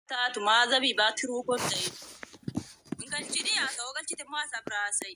Taatu maazabii baa tiruu koon ta'e. Hin galchini haasawaa galchite immoo haasaa biraa haasa'i.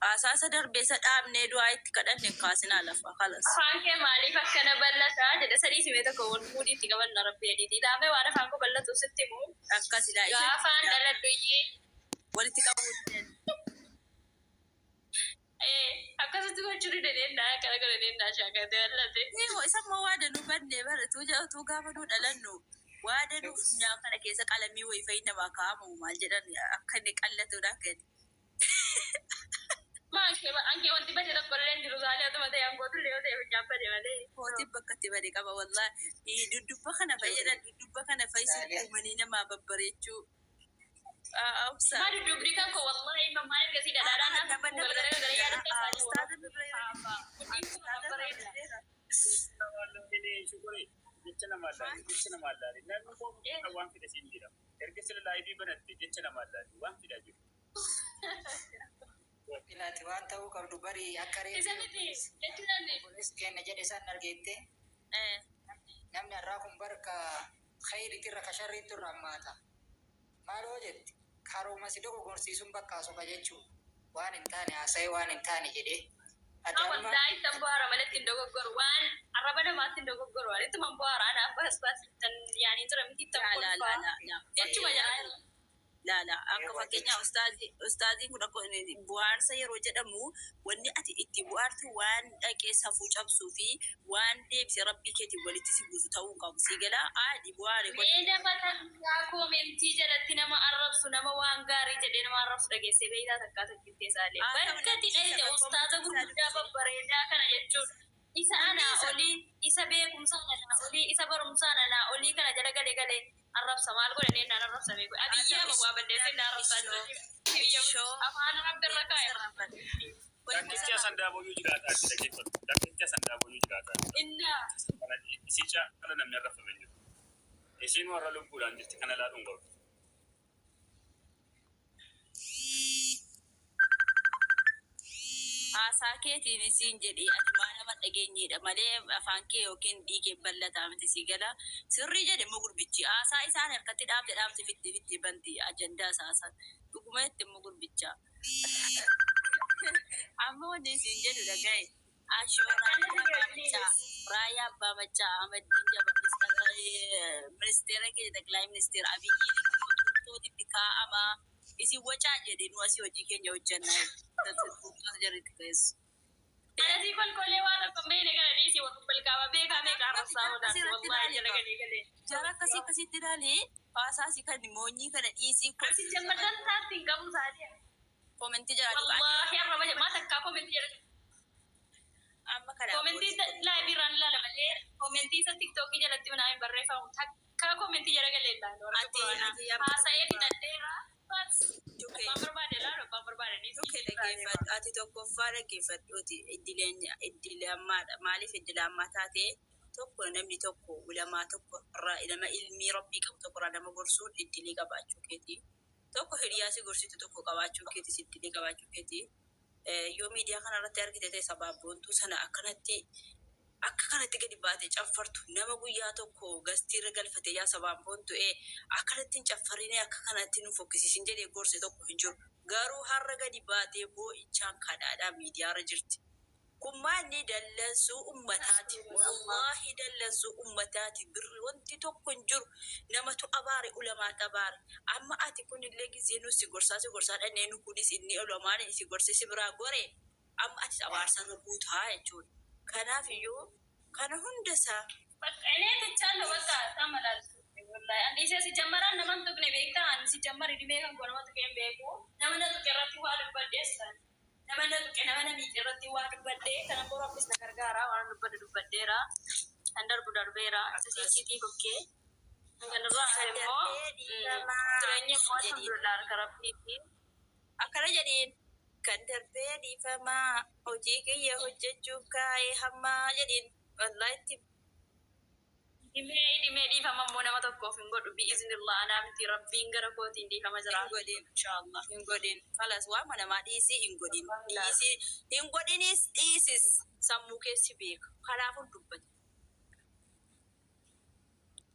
Haasaa isa darbee isa dhaabnee du'aa itti kadhanne hin kaasinaa lafa kalas. Afaan kee maaliif akkana ballata jedha sadii simee tokko wal muudii itti qabanna rabbi jedhiiti ilaamee waan afaan koo ballatuuf sitti himu Akkas ilaa isa gaafaan dhaladhu iyyee walitti qabuu didani. Ee akkasitti gochuu didanii ennaa akkana godhanii ennaa shaakatee ballate. Eewo isa immoo waa danuu bannee bara utuu ja- utuu gaafa nuu dhalannu waa danuu funyaan kana keessa qalamii wayii fa'i namaa kaa'amu maal jedhan akka inni qallatuudhaan gadi. Ma ankee ankee wanti bade tokko illee hin jiru saalee otuma ta'e ankootu illee yoo ta'e funyaan bade malee. Kootiin bakka itti bade qaba wallaahi. Dudubba kana fa'i jedhan dudubba kana fa'i sun uumanii namaa babbareechuu. Obsa. Maa dudubni kan koo wallahi mammaan ergasii dhadhaadhaan naaf Nama nama galgala galgala yaadatta isaanii Ustaaza nurra warra mudhiin kun babbareeda. Jecha namaa laali, jecha namaa laali. Namni koo waan fedhe siin jedha. Erga sila live banatte jecha namaa laali, waan fedhaa jiru. Ilaati waan ta'uu qabdu bari akka Isa reefu miti jechuudhaan obboleessi keenya jedhe san argeette namni har'aa kun barka khayriitirra ka sharriittu irra hammaata. Maaloo jetti karooma si dogoggorsiisuun bakka soba jechuu waan hin taane haasa'ee waan hin taane jedhee. Ati amma Wallaahi ittan bohaara malee ittiin dogoggoru waan arraba namaatti hin dogoggoru waan ittuma bohaara anaaf baas baas ittan yaanii jira miti ittan Laa laa laa kolfaa laa laa. jechuma Fakkeenyaaf jala. laa laa akka fakkeenyaaf ustaazii ustaaziin kun akka inni bu'aarsa yeroo jedhamu wanni ati itti bu'aartu waan dhaqee safuu cabsuu fi waan deebisee rabbii keetiin walitti si buusu ta'uu hin qabu. Sii galaa aadi bu'aare Mee nama takkaa koomentii jalatti nama arrabsu nama waan gaarii jedhee nama arrabsu dhageessee beektaa takkaa takkittee isaallee. Haa ta'u Barkati namni dhayite isa ustaaza koomentii isaa gurguddaa dubbise. babbareedaa kana jechuudha. Isa Namni anaa isa olii, isa beekumsaan anaa olii, isa barumsaan anaa olii kana jala galee galee arrabsa maal godhanii ennaan arrabsamee godhe. Haa Abiyyi ta'u ama waa balleessee ennaan arrabsaa ishoo jira. Biyya ishoo afaan rabbi irra kaa'e. wanti Takkicha sarara sandaaboyyuu jiraataa itti dhaggeeffatu. Takkicha sandaaboyyuu jiraataa. Innaa Kana isii caala namni arrafame jiru. Isiin warra lubbuudhaan jirti kana laaluun qabu. Haasaa keetiin isiin jedhi ati maa nama dhageenyedha malee afaan kee yookiin dhiigee bal'ataa miti si gala sirrii jedhe immoo gurbichi haasaa isaan harkatti dhaabde dhaabte fitti fitti banti ajandaa isaa san dhuguma itti immoo gurbicha amma wanni isiin jedhu dhagaye ashoo raayyaa abbaa macaa raayyaa abbaa macaa Ahmadiin Jabal ministeera keenya ጠቅላይ ministeera Abiyyiin xuuxxootitti kaa'amaa isin wacaa jedhe nu asii hojii keenya hojjannaa xuuxxoota jarritti keessu. Anasii kolkolee waan tokko hin beekne kana dhiisii waan balqaama beekaa meeqa Jara arrabsaa akkasii oolaati irratti wallahi ilaali jala ba. galee galee. Jara akkasii akkasitti ilaali haasaasii kan moonyii kana dhiisii Asi jammadan taatti hin qabu saadee. Koomentii jala dhuga. Wallahi arraba maa takkaa koomentii jala Amma kana koomentii live irraan ilaala malee koomentii isa tiktookii jalatti manaa hin barreeffamu takkaa koomentii jala galee ilaalu warra Ati quraanaa. ati amma Haasa'ee fixadheera. Bas Tuke abbaan barbaade ilaalu abbaan barbaade dhiisii. Tuke dhaggeeffadhu ati tokkoffaa dhaggeeffadhuuti iddileen iddilammaadha maaliif iddilammaa taate tokko namni tokko ulamaa tokko irraa nama ilmii rabbii qabu tokko irraa nama gorsuun iddilii qabaachuu keeti tokko hiriyaa si gorsitu tokko qabaachuu keeti si iddilii qabaachuu keeti. Yoo miidiyaa kana irratti argite ta'e sabaabboontuu sana akkanatti akka kanatti gadi baate caffartu nama guyyaa tokko gastiirra galfate yaa sabaabboontu ee akkanatti hin caffarinee akka kanatti nu fokkisiisin jedhee gorse tokko hin jiru. Garuu har'a gadi baatee boo'ichaan kadhaadhaa miidiyaarra jirti. Kun maalni dallansuu ummataati. Wallaahi dallansuu ummataati. Birri wanti tokko hin jiru. Namatu abaare ulamaatu abaare. Amma ati kunillee gizee nu si gorsaa si gorsaa dhannee nu kunis inni ulamaan si gorse si biraa gore amma atis abaarsarra guutaa jechuudha. Kanaaf iyyuu kana hunda isaa Bakka inni tichaan bakka isaa malaalchu. Wallahi ani isa si jammaraan nama hin tuqne beektaa ani si jammari dhibee kan koo nama tuqee hin beeku. Nama na tuqe irratti waa dubbadhees nama na tuqe nama na miidhe irratti waa dubbadhee kana immoo rabbis na gargaara waan dubbadhe dubbadheera kan darbu darbeera isa siichiitii kokkee kan kanarraa hafe kan immoo darbee dhiifamaa jireenya immoo jedhiin. alhamdulillah harka rabbiiti. Akkana jedhiin kan darbee dhiifamaa hojii kiyya hojjechuuf kaa'ee hammaa jedhiin wallaahi itti Dhimee dhimee dhiifama immoo nama tokkoof hin godhu bi'iznillah anaa miti rabbiin gara kootiin dhiifama hin jiraatu godhin inshaallah. Hin godhin kalas waan namaa dhiisii hin godhin dhiisii hin godhinis dhiisis sammuu keessi beeka kanaafuu dubbate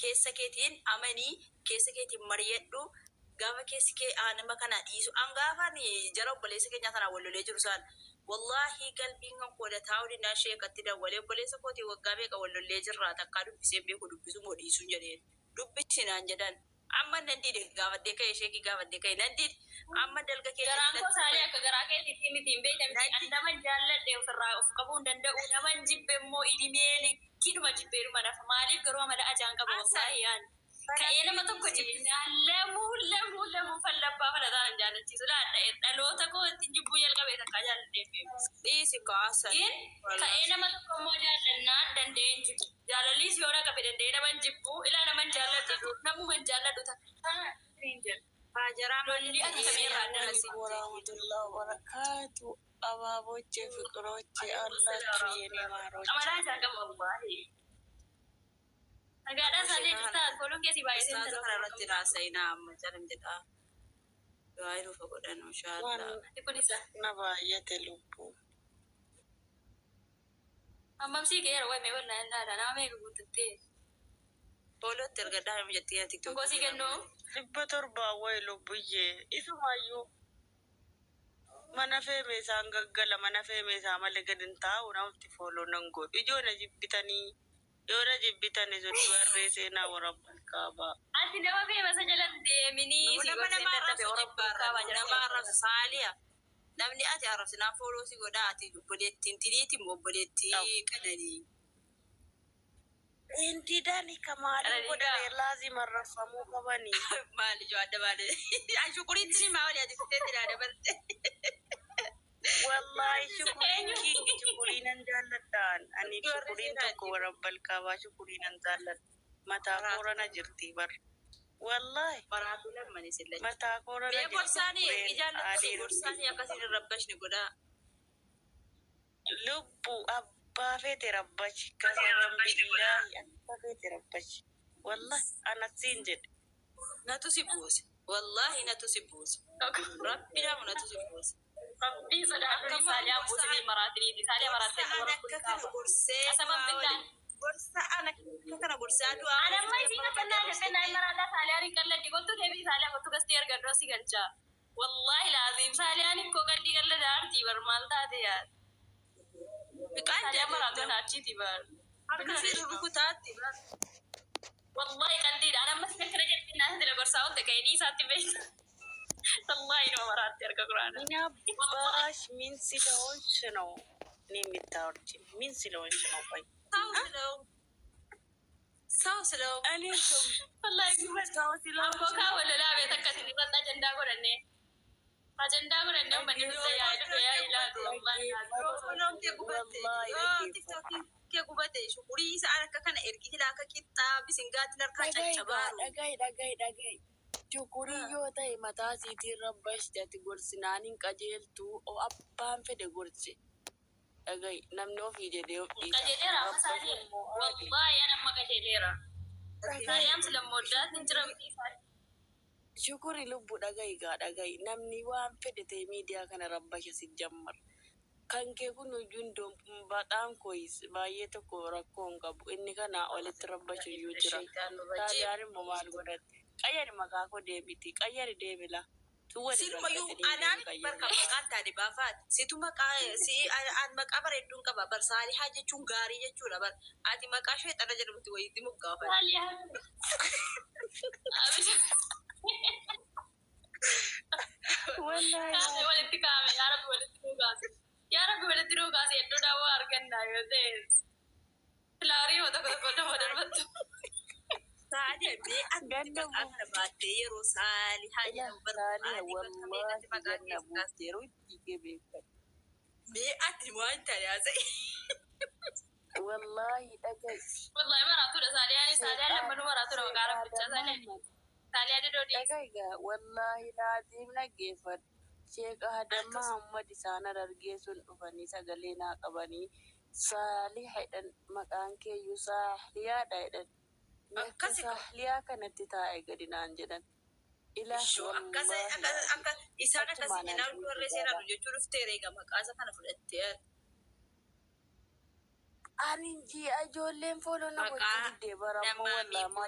keessa keetiin amanii Keessa keetiin mari'adhu. Gaafa keessi kee nama kana dhiisu. An gaafaan jara obboleessa keenya sanaa wal lolee jiru isaan. Wallaahi qalbiin kan kooda taa'u dinnaa sheekatti dawwalee obboleessa kootii waggaa meeqa wal lollee jirraa takkaa dubbisee beeku dubbisuu moo dhiisuun jedheen. Dubbisi naan jedhan. Amma nan dide gaafadhee ka'e sheekii gaafadhee ka'e nan dide. Amma dalga keenya Garaan koo saalee akka garaa keetiitti miti hin beektamti. An naman jaalladhe ofirraa of qabuu hin danda'u. Naman jibbe immoo idimee likkiidhuma jibbeedhuma nafa. Maaliif garuu amala ajaan qaba wallaahi yaan. Ka'ee nama tokko jibbinaan lamuu lamuu lamuu fallabbaa falataan jaallachiisu laadha. Dhaloota koo ittiin jibbuu jalqabee takkaa jaalladhee beeku. Dhiisi kaasan. Gin ka'ee nama tokko immoo jaallannaan danda'ee hin jibbu. Jaalallis yoo na qabe danda'ee nama hin jibbu. Ilaa nama hin jaalladhu. Namuma hin jaalladhu takka hin jedhu. Haajaraa Lolli akka kameerraa አለይኩም ወራህመቱላህ ወበረካቱ። አባቦቼ ፍቅሮቼ አላችሁ የኔ ማሮች። Amalaa isaa qaba wallaahi. Nagaadhaan isaallee jirtaa fooluun keessi baay'ee Ustaaza kana irratti haasa'inaa amma jalam jedhaa. Du'aa nuuf godhan waan inshaallah. Kun isa. na baay'ate lubbu Hammam sii ga'eera wayi mee wallaan laala nama meeqa guuttattee. Foolootti ergadhaa nama jettee tiktookii. Gosii kennuu. 700 wayi lubbuyyee isumaayyuu mana feeme isaan gaggala mana feeme isaa malee gad hin taa'u namatti fooloo nan godhu ijoo na jibbitanii yoo na jibbitanii sodduu harree seenaa warabbal kaabaa. Ati nama feema isa jalan deeminii si Nama gorsee nama dadhabe arrabsu Oromoo jibbaarra kaabaa jala nama arrabsu saaliya. Namni ati arrabsinaan fooloo si godhaa ati obboleettiin tiniiti moo obboleettii qananii. Indiidhaan kamaaliin Qananii godhame laazima arrabsamuu qabanii. Maali joo adda baale. Ashukuriitti ni maa walii ati fiteetti naa dabarte. Wallahi shukuriin Eenyu? kingi shukurii nan jaalladhaan. Ani Warri shukuriin seenaa tokko warabbal kaabaa shukurii nan jaalladha. Mataa koorana jirti bar. Wallahi Maraatu lammani sillachi. mataa koorana Mee jirti gorsaanii shukureen ijaan adii gorsaanii akkasiin hin rabbashni godhaa. Lubbu abbaa feete rabbachi kasaban billaahi abbaa feete rabbachi. Wallahi anasiin jedhe. Natu si buuse. Wallaahi natu si buuse. Rabbi namu natu si buuse. Rabbii sodaadhu isaalee buusinii maraatiniiti isaalee maraattee Gorsa Oromoo akka kana kaabaa. gorsee Qasaman billaan. gorsa ana akka kana gorsaa du'aa. Anamma isin akkannaa jettee naan maraadhaa saaliyaan qalladhi kottu deebii saaliyaan kottu gastee argadhu si galcha. Wallaahi laaziim saaliyaan ikkoo qalbii qallada artii bar maal taate yaa. Biqaan Saaliyaan maraatoo naachiiti bar. Harka si rukutaatti. Wallaahi qaldiidha. Anamma isin akkana jettee naan sila gorsaa olte ka'ee dhiisaatti beekta. Wallaahi nama maraatti arga quraana. ምን አባሽ ምን ስለሆንሽ ነው እኔ የምታወርጂኝ? ምን ስለሆንሽ ነው? ቆይ ሰው ስለው ሰው ስለው እኔ እንደውም Wallaahi ሰው ስለሆንሽ Amboo kaa walolaa beet akkasii irratti ajandaa godhannee. Ajandaa godhannee uummanni nutti yaa'ee dhufe yaa'ee ilaalu. Wallaahi laaziim. Fooloon kee gubate Wallaahi yoo dhaggeeffadha. tiktokiin kee gubate shukurii isa akka kana ergi hila akka qixxaa bisingaatiin harkaa Dhagahi gaa caccabaaru. dhagahi dhagahi dhagahi. Shukurii yoo ta'e mataa isiitiin rabbashti ati gorsinaan hin qajeeltu o abbaan fedhe gorsi. Dhagahi namni ofii jedhee of dhiisa. Qajeeleera amma Rabbash saalee. immoo haadhi. Wallaahi an amma qajeeleera. Dhagahi Saaliyaan sila mooddaatti hin jira miti isaanii. Shukuri lubbu dhagahi gaa dhagahi namni waan fedhe ta'e miidiyaa kana rabbasha si jammar. Kan kee kun iyyuu indoom badhaan koyis baay'ee tokko rakkoo hin qabu inni kana walitti rabbashu iyyuu jira. Saaliyaan immoo maal godhatte? Qayyari maqaa koo deebiti qayyari deebila. Tun waliin Sirumayyuu rakkatanii anaan deebiin barka qayyari. maqaan taate baafaati. Situ maqaa si an maqaa bareedduun qaba. Bar saalihaa jechuun gaarii jechuudha. Bar ati maqaa sheexana jedhamti wayiitti moggaafate. Saaliyaan. Wallaahi Kaase walitti kaa'ame yaa rabbi walitti nuu kaase. Yaa rabbi walitti nuu kaase iddoo daawwaa argannaa yoo ta'e. Filaarii yoo tokko tokko nama darbattu. Saaliha mee ati ganna maqaa kana baattee yeroo saalihaa Ila jedhamu bar saaliha ati bakka meeqatti wallaahi maqaa ganna keessa kaase. buufte yeroo itti kee beektan. Mee ati waan taate haasa'e. Wallaahi dhagahi. Wallaahi maraatuudha saaliyaan saaliyaan lammanuu maraatuudha maqaa Sheekh rabbichaa Adam saaliyaan. Muhammad Saaliyaan iddoo dhiisa. dhagahi gaa wallaahi laaziim dhaggeeffadhu. Sheekh Adam Muhammad isaan Harargee sun dhufanii sagalee naa qabanii saaliha jedhan maqaan keeyyuu saalihaadha jedhan. Mee akka Akkasi qaba. saalihaa kanatti taa'e gadi naan jedhan. Ilaa Ishoo akkas wallaahi akkas akka isaan akkasii achumaan jennaan arguu warra sodaadha. seenaa jechuu dhuftee reega maqaa isa kana fudhattee Ani ji'a ijoolleen fooloo na gochuu maqaa diddee bara ammoo namaa wallaamaa